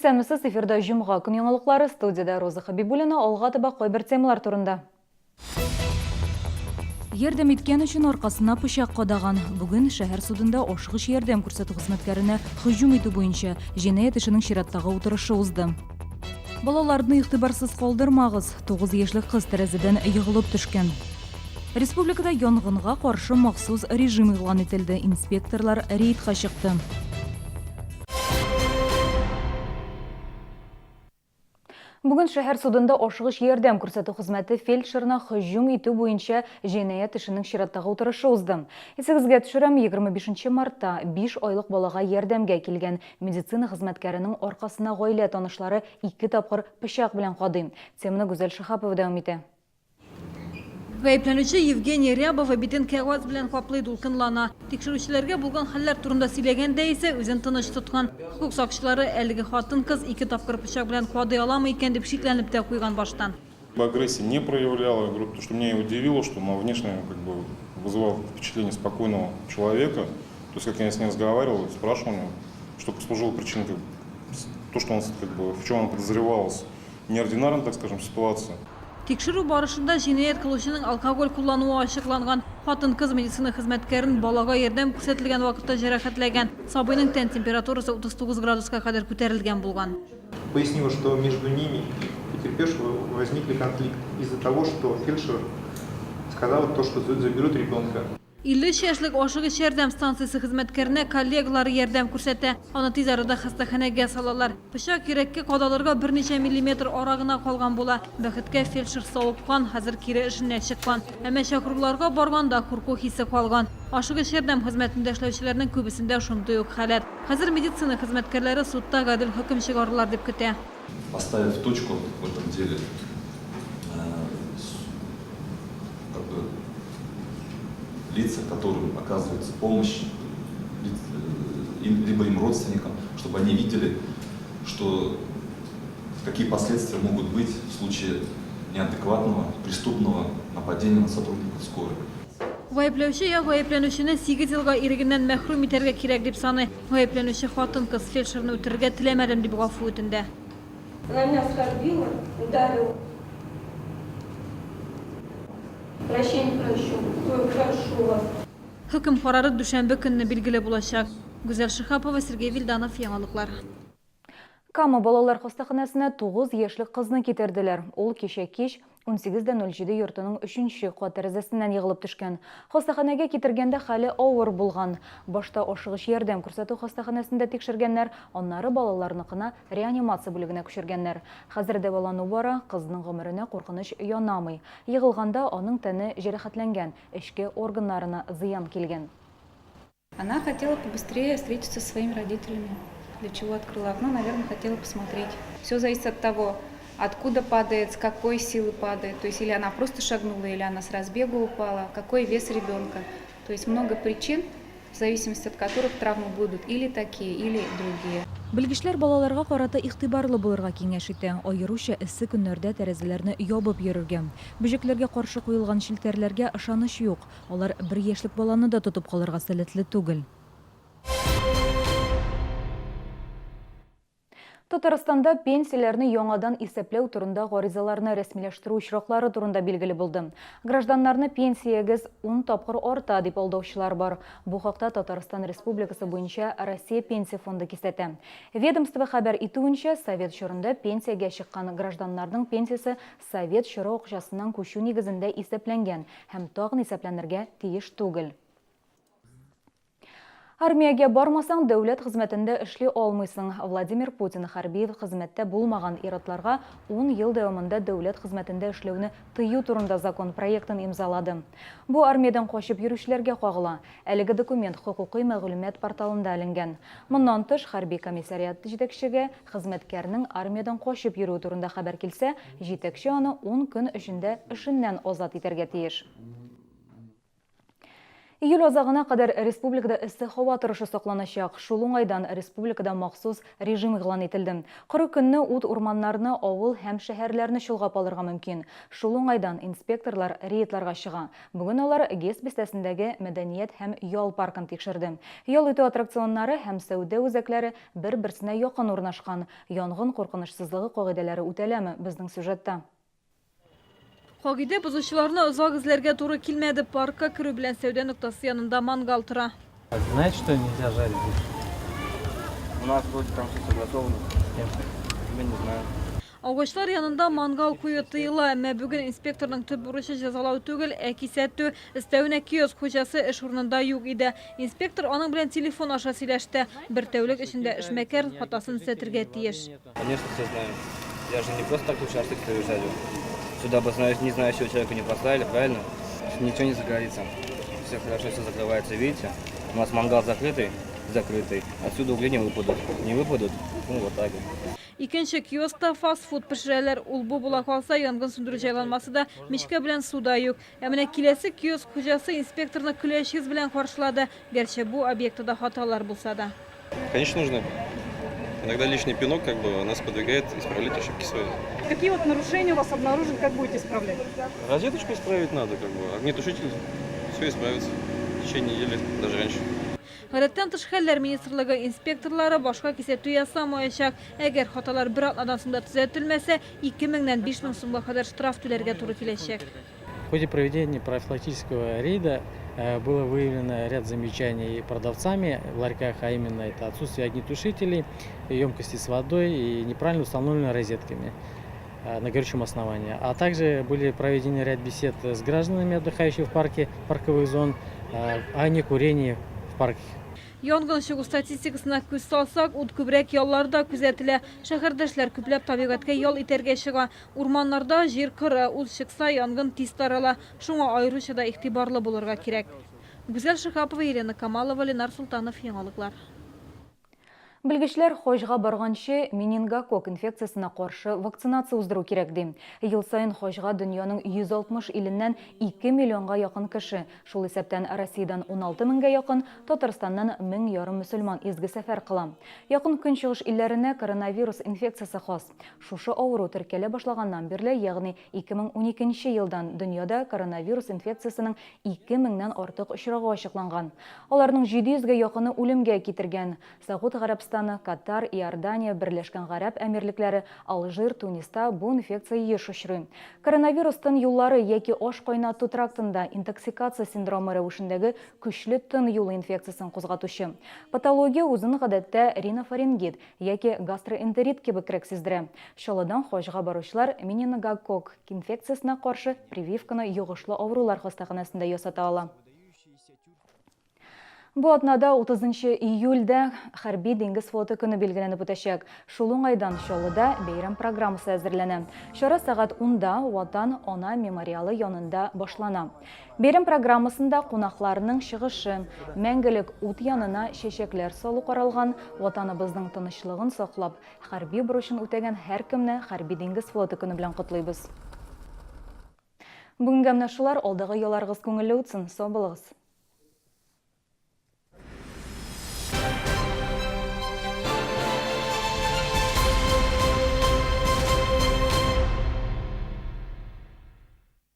Исәнмесез, эфирда җомга көн яңалыклары, студиядә Роза Хабибуллина, алга таба кайбер темалар турында. Ярдәм иткән өчен аркасына пычак кадаган. Бүген шәһәр судында ашыгыч ярдәм күрсәтү хезмәткәренә һөҗүм итү буенча җинаять эшенең чираттагы утырышы узды. Балаларны игътибарсыз калдырмагыз, 9 яшьлек кыз тәрәзәдән егылып төшкән. Республикада янгынга каршы махсус режим игълан ителде, инспекторлар рейдка чыкты. Бүген шәһәр судында ашыгыч ярдәм күрсәтү хезмәте фельдшерына һөҗүм итү буенча җинаять эшенең чираттагы утырышы узды. Исегезгә төшерәм, 25 мартта 5 айлык балага ярдәмгә килгән медицина хезмәткәренең аркасына гаилә танышлары ике тапкыр пычак белән кадый. Теманы Гүзәл Шиһапова дәвам итә. Гаепләнүче Евгения Рябова битен кәгазь белән каплый, дулкынлана. Тикшерүчеләргә булган хәлләр турында сөйләгәндә исә үзен тыныч тоткан. Хокук сакчылары әлеге хатын-кыз ике тапкыр пычак белән кадый аламы икән дип шикләнеп тә куйган баштан. Агрессии не проявляла, я говорю, потому что меня и удивило, что она внешне как бы вызывала впечатление спокойного человека. То есть, как я с ней разговаривал, спрашивал у нее, что послужило причиной, как бы, то, что он, как бы, в чем она подозревалась. Неординарная, так скажем, ситуация. Тикшерү барышында җинаять кылучының алкоголь куллануы ачыкланган. Хатын-кыз медицина хезмәткәрен балага ярдәм күрсәтелгән вакытта җәрәхәтләгән. Сабыйның тән температурасы 39 градуска кадәр күтәрелгән булган. Пояснила, что между ними и потерпевшего возникли конфликт из-за того, что фельдшер сказала то, что заберут ребенка. 53 яшьлек ашыгыч ярдәм станциясе хезмәткәренә коллегалары ярдәм күрсәтә. Аны тиз арада хастаханәгә салалар. Пычак йөрәккә кадалырга берничә миллиметр ара гына калган була. Бәхеткә, фельдшер савыккан, хәзер кире эшенә чыккан. Әмма чакыруларга барганда курку хисе калган. Ашыгыч ярдәм хезмәтендә эшләүчеләрнең күбесендә шундый ук халәт. Хәзер медицина хезмәткәрләре судта гадел хөкем чыгарырлар дип көтә. Поставив точку в этом деле, как бы лица, которым оказывается помощь, им, либо им родственникам, чтобы они видели, что какие последствия могут быть в случае неадекватного, преступного нападения на сотрудников скорой. Гаепләүче як гаепләнүчене сигез елга ирегеннән мәхрүм итәргә кирәк дип саный. Гаепләнүче хатын-кыз фельдшерны үтерергә теләмәдем дип гафу үтенде. Она меня оскорбила, ударила. Прощения прошу, прошу вас. Хөкем карары дүшәмбе көнне билгеле булачак. Гүзәл Шиһапова, Сергей Вильданов, Яңалыклар. Кама балалар хастаханәсенә 9 яшьлек кызны китерделәр. Ул кичә кич 18:07 йортының өченче кат тәрәзәсеннән егылып төшкән. Хастаханәгә китергәндә хәле авыр булган. Башта ашыгыч ярдәм күрсәтү хастаханәсендә тикшергәннәр, аннары балаларныкына реанимация бүлегенә күчергәннәр. Хәзер дәвалану бара, кызның гомеренә куркыныч янамый. Егылганда аның тәне җәрәхәтләнгән, эчке органнарына зыян килгән. Она хотела побыстрее встретиться со своими родителями. Для чего открыла окно, наверное, хотела посмотреть. Все зависит от того, откуда падает, с какой силы падает. То есть или она просто шагнула, или она с разбегу упала, какой вес ребенка. То есть много причин, в зависимости от которых травмы будут или такие, или другие. Белгечләр балаларга карата игътибарлы булырга киңәш итә. Аеруча эссе көннәрдә тәрәзәләрне ябып йөрергә. Бөҗәкләргә каршы куелган челтәрләргә ышаныч юк. Алар бер яшьлек баланы да тотып калырга сәләтле түгел. Татарстанда пенсияләрне яңадан исәпләү турында гаризаларны рәсмиләштерү очраклары турында билгеле булды. Гражданнарны пенсиягез ун тапкыр арта, дип алдаучылар бар. Бу хакта Татарстан Республикасы буенча Россия Пенсия фонды кисәтә. Ведомство хәбәр итүенчә, совет чорында пенсиягә чыккан гражданнарның пенсиясе совет чоры акчасыннан күчү нигезендә исәпләнгән һәм тагын исәпләнергә тиеш түгел. Армиягә бармасаң, дәүләт хезмәтендә эшли алмыйсың. Владимир Путин хәрби хезмәттә булмаган ир-атларга ун ел дәвамында дәүләт хезмәтендә эшләүне тыю турында закон проектын имзалады. Бу армиядән качып йөрүчеләргә кагыла. Әлеге документ хокукый мәгълүмат порталында эленгән. Моннан тыш, хәрби комиссариат җитәкчегә хезмәткәрнең армиядән качып йөрүе турында хәбәр килсә, җитәкче аны ун көн эчендә эшеннән азат итәргә тиеш. Июль азагына кадәр республикада эссе һава торышы сакланачак. Шул уңайдан республикада махсус режим игълан ителде. Коры көнне ут урманнарны, авыл һәм шәһәрләрне чолгап алырга мөмкин. Шул уңайдан инспекторлар рейдларга чыга. Бүген алар ГЭС бистәсендәге мәдәният һәм ял паркын тикшерде. Ял итү аттракционнары һәм сәүдә үзәкләре бер-берсенә якын урнашкан. Янгын куркынычсызлыгы кагыйдәләре үтәләме, безнең сюжетта. Кагыйдә бозучыларны озак эзләргә туры килмәде. Паркка керү белән сәүдә ноктасы янында мангал тора. Знаете, что нельзя жарить здесь? У нас вроде там все согласовано. С кем? Я не знаю. Агачлар янында мангал кую тыела, әмма бүген инспекторның төп бурычы җәзалау түгел, ә кисәтү. Өстәвенә киоск хуҗасы эш урынында юк иде. Инспектор аның белән телефон аша сөйләште. Бер тәүлек эчендә эшмәкәр хатасын төзәтергә тиеш. Конечно, все знают. Я же не просто так тут шашлык свою жарю. Сюда бы не знающего человека не поставили, правильно? Ничего не загорится. Все хорошо, все закрывается, видите? У нас мангал закрытый, закрытый. Отсюда угли не выпадут. Не выпадут, ну вот так вот. Икенче киоскта фастфуд пешерәләр. Ул-бу була калса, янгын сүндерү җайланмасы да, мичкә белән су да юк. Ә менә киләсе киоск хуҗасы инспекторны көләч йөз белән каршылады. Гәрчә бу объектыда хаталар булса да. Конечно, нужны. Иногда лишний пинок как бы нас подвигает исправлять ошибки свои. Какие вот нарушения у вас обнаружены, как будете исправлять? Розеточку исправить надо, как бы. Огнетушитель, все исправится в течение недели, даже раньше. Гадәттән тыш хәлләр министрлыгы инспекторлары башка кисәтү ясамаячак. Әгәр хаталар бер атнадан соң да төзәтелмәсә, 2 меңнән 5 мең сумга кадәр штраф түләргә туры киләчәк. В ходе проведения профилактического рейда было выявлено ряд замечаний продавцами в ларьках, а именно это отсутствие огнетушителей, емкости с водой и неправильно установленными розетками на горючем основании. А также были проведены ряд бесед с гражданами, отдыхающими в парке, парковых зон, о некурении в парке. Янгын чыгу статистикасына күз салсак, ут күбрәк ялларда күзәтелә. Шәһәрдәшләр күпләп табигатькә ял итәргә чыга. Урманнарда җир коры, ут чыкса, янгын тиз тарала. Шуңа аеруча да игътибарлы булырга кирәк. Гүзәл Шиһапова, Елена Камалова, Ленар Солтанов, Яңалыклар. Белгечләр хаҗга барганчы менингококк инфекциясенә каршы вакцинация уздыру кирәк ди. Ел саен хаҗга дөньяның 160 иленнән 2 миллионга якын кеше, шул исәптән Россиядән 16 меңгә якын, Татарстаннан мең ярым мөселман изге сәфәр кыла. Якын Көнчыгыш илләренә коронавирус инфекциясе хас. Шушы авыру теркәлә башлаганнан бирле, ягъни 2012 нче елдан дөньяда коронавирус инфекциясенең 2 меңнән артык очрагы ачыкланган. Аларның 700 гә якыны үлемгә китергән. Согуд Гарәбстаны, Катар, Иордания, Берләшкән Гарәп Әмирлекләре, Алжир, Туниста бу инфекция еш очрый. Коронавирус тын юллары яки аш кайнату трактында интоксикация синдромы рәвешендәге көчле тын юлы инфекциясен кузгатучы. Патология үзен гадәттә ринофарингит яки гастроэнтерит кебекрәк сиздерә. Чаллыдан хаҗга баручылар менингококк инфекциясенә каршы прививканы йогышлы авырулар хастаханәсендә ясата ала. Бу атнада 30 нчы июльдә Хәрби диңгез флоты көне билгеләнеп үтәчәк. Шул уңайдан Чаллыда бәйрәм программасы әзерләнә. Чара сәгать унда Ватан ана мемориалы янында башлана. Бәйрәм программасында кунакларның чыгышы, мәңгелек ут янына чәчәкләр салу каралган, Ватаныбызның тынычлыгын саклап, хәрби бурычын үтәгән һәркемне Хәрби диңгез флоты көне белән котлыйбыз. Бүгенгә менә шулар, алдагы ялларыгыз күңелле үтсен, сау булыгыз!